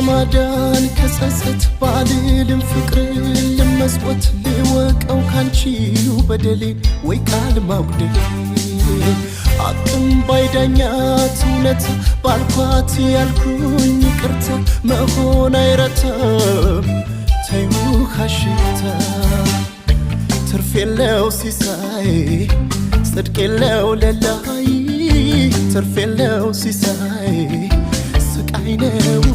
ለማዳን ከጸጸት ባልልም ፍቅር ልመጽወት ልወቀው ካንቺው በደሌን ወይ ቃል ማጉደሌ አቅም ባይዳኛት እውነት ባልኳት ያልኩኝ ይቅርታ መሆን አይረታም ተይው ሀሽታ ትርፍ የለው ሲሳይ ጽድቅ የለው ለላይ ትርፍ የለው ሲሳይ ስቃይ ነው።